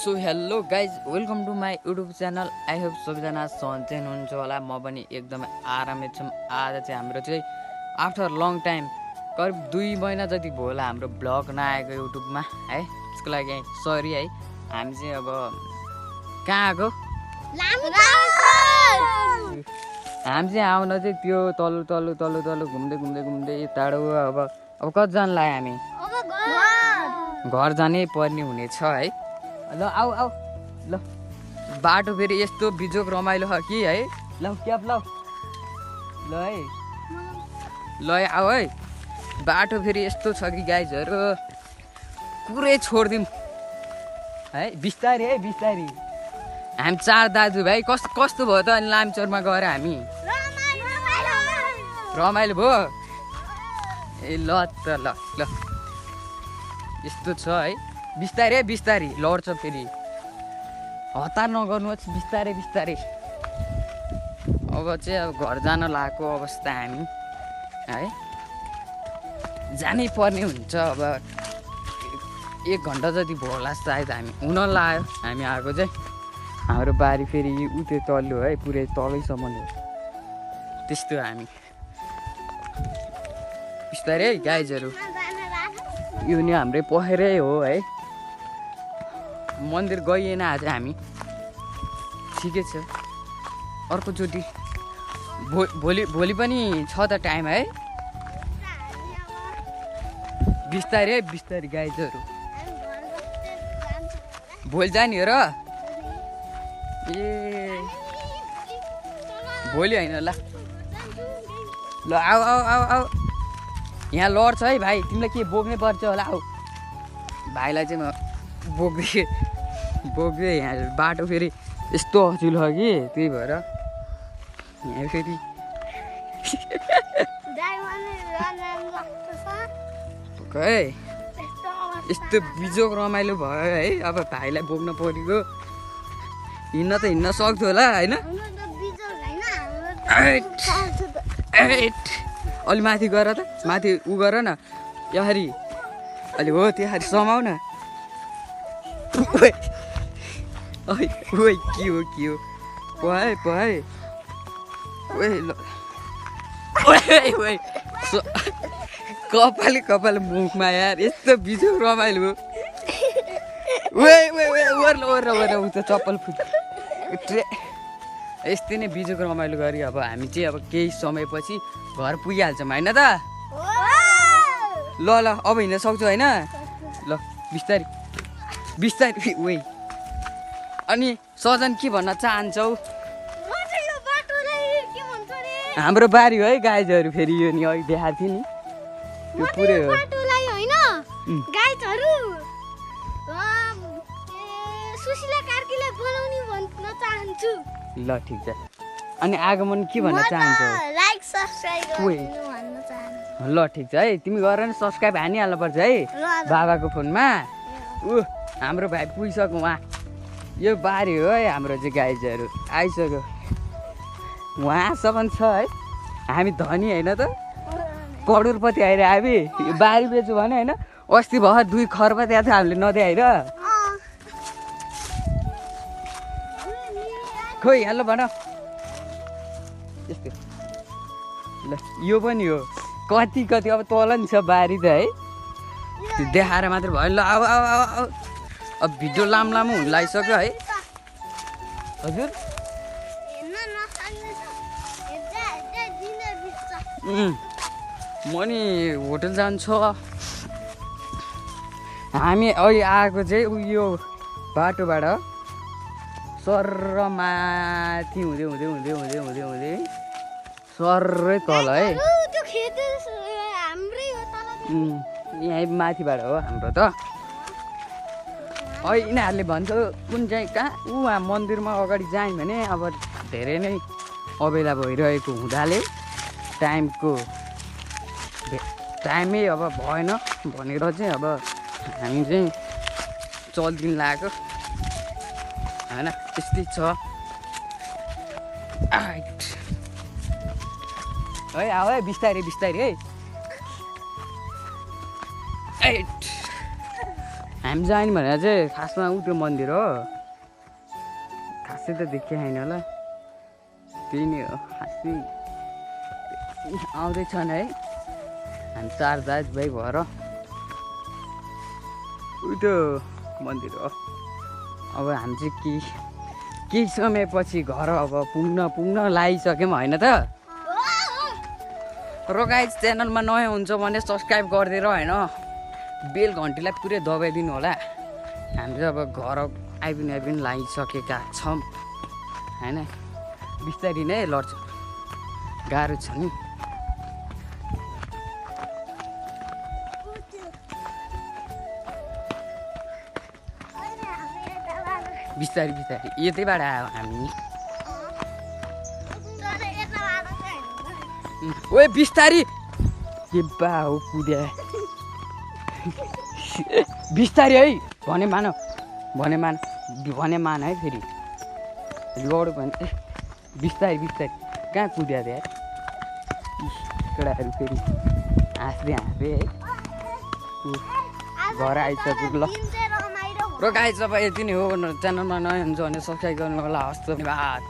So hello guys welcome to my YouTube channel. I hope सबैजना सन्चै हुनुहुन्छ होला। म पनि एकदमै आरामै छौँ। आज चाहिँ हाम्रो चाहिँ आफ्टर लङ टाइम करिब 2 महिना जति भयो होला हाम्रो भ्लग नआएको युट्युबमा है। त्यसको लागि सरी है। हामी चाहिँ अब कहाँ आएको, हामी चाहिँ आउन चाहिँ त्यो तल्लो घुम्दै टाढो अब कतिजना लाग्यो हामी घर जानै पर्ने हुनेछ है। ल आऊ ल बाटो फेरि यस्तो बिजोक रमाइलो छ कि है। ल क्याप ल है ल आऊ है। बाटो फेरि यस्तो छ कि गाइजहरू पुरै छोडिदिउँ है। बिस्तारी हामी 4 दाजुभाइ कस्तो भयो त। अनि लामचौरमा गएर हामी रमाइलो भयो ए। ल त ल यस्तो छ है। बिस्तारी लड्छ फेरि, हतार नगर्नुहोस्। बिस्तारै अब चाहिँ अब घर जान लागेको अवस्था हामी है। जानै पर्ने हुन्छ अब 1 घन्टा जति भयो होला सायद हामी हुन लाग्यो। हामी आएको चाहिँ हाम्रो बारी फेरि उतै तल्लो है, पुरै तलैसम्म हो। त्यस्तो हामी बिस्तारै है गाइजहरू। यो नि हाम्रै पखेरै हो है। मन्दिर गइएन आज हामी, ठिकै छ। अर्कोचोटि भोलि पनि छ त टाइम है। बिस्तारै गाइजहरू। भोलि जाने हो र ए, भोलि होइन ल आऊ यहाँ लड्छ है भाइ। तिमीलाई के बोक्नै पर्छ होला। आऊ भाइलाई चाहिँ म बोक्दै यहाँ बाटो फेरि यस्तो अचिलो छ कि त्यही भएर यहाँ फेरि है यस्तो बिजोक रमाइलो भयो है। अब भाइलाई बोक्न परेको। हिँड्न त हिँड्न सक्थ्यो होला होइन। अलि माथि गर त, माथि उ गर न यहाँरी अलि हो त्यहाँरी समाउ न। के हो पहाए कपाल मुखमा यार यस्तो बिजोक रमाइलो भयो। ओर्ल उता चप्पल फुट। यस्तै नै बिजोक रमाइलो गरी अब हामी चाहिँ अब केही समयपछि घर पुगिहाल्छौँ होइन त। ल अब हिँड्न सक्छौ होइन। ल बिस्तारी ओइ। अनि सजन के भन्न चाहन्छौ? हाम्रो बारी हो है गाइजहरू। फेरि यो नि अघि देखाएको थिएँ नि त्यो पुरै हो। ल ठिक छ। अनि आगमन के भन्न चाहन्छौ? ल ठिक छ है। तिमी गर न सब्सक्राइब हानिहाल्नु पर्छ है बाबाको फोनमा। हाम्रो भाइ पुगिसक्यो उहाँ। यो बारी हो है हाम्रो चाहिँ गाइजहरू। आइसक्यो उहाँसम्म छ है। हामी धनी होइन त, करोडपति आएर हामी यो बारी बेच्यो भने होइन। अस्ति भर्खर 2 खर्ब त्यहाँ थियो हामीले नदिएर। खोइ हेलो भन यस्तो। ल यो पनि हो कति अब तल नि छ बारी त है। त्यो देखाएर मात्र भयो। ल अब भिडियो लामो हुन लागिसक्यो है। हजुर म नि होटल जान्छ। हामी अहिले आएको चाहिँ उयो बाटोबाट सर्र माथि हुँदै सर्रै तल है। यहीँ माथिबाट हो हाम्रो त। अहिले यिनीहरूले भन्छ कुन चाहिँ कहाँ वहाँ मन्दिरमा अगाडि जायौँ भने अब धेरै नै अबेला भइरहेको हुँदाले टाइमै अब भएन भनेर चाहिँ अब हामी चाहिँ चल्दिन लागेको होइन। त्यस्तै छ है। आऊ है बिस्तारै है। हामी हामी जाने भनेर चाहिँ खासमा उ त्यो मन्दिर हो खासै त देखेँ छैन होला त्यही नै हो खासै आउँदैछन् है हामी 4 दाजुभाइ भएर उ त्यो मन्दिर हो अब हामी चाहिँ केही समयपछि घर अब पुग्न लागिसक्यौँ होइन त र गाइस च्यानलमा नयाँ हुन्छ भने सब्सक्राइब गरिदिएर होइन बेल घन्टीलाई पुरै दबाइदिनु होला हामी चाहिँ अब घर आइपिन लागिसकेका छौँ होइन बिस्तारी नै लड्छ गाह्रो छ नि बिस्तारी यतैबाट आयो हामी ओए बिस्तारी के बा हो कुद्या बिस्तारी है भने मान है फेरि लड भने बिस्तारी कहाँ कुद्या रे केटाहरू फेरि हाँस्दै है घर आइसक्यो ल र गाइस अब यति नै हो च्यानलमा नयाँ हुन्छ भने सब्सक्राइब गर्नु होला हस् धन्यवाद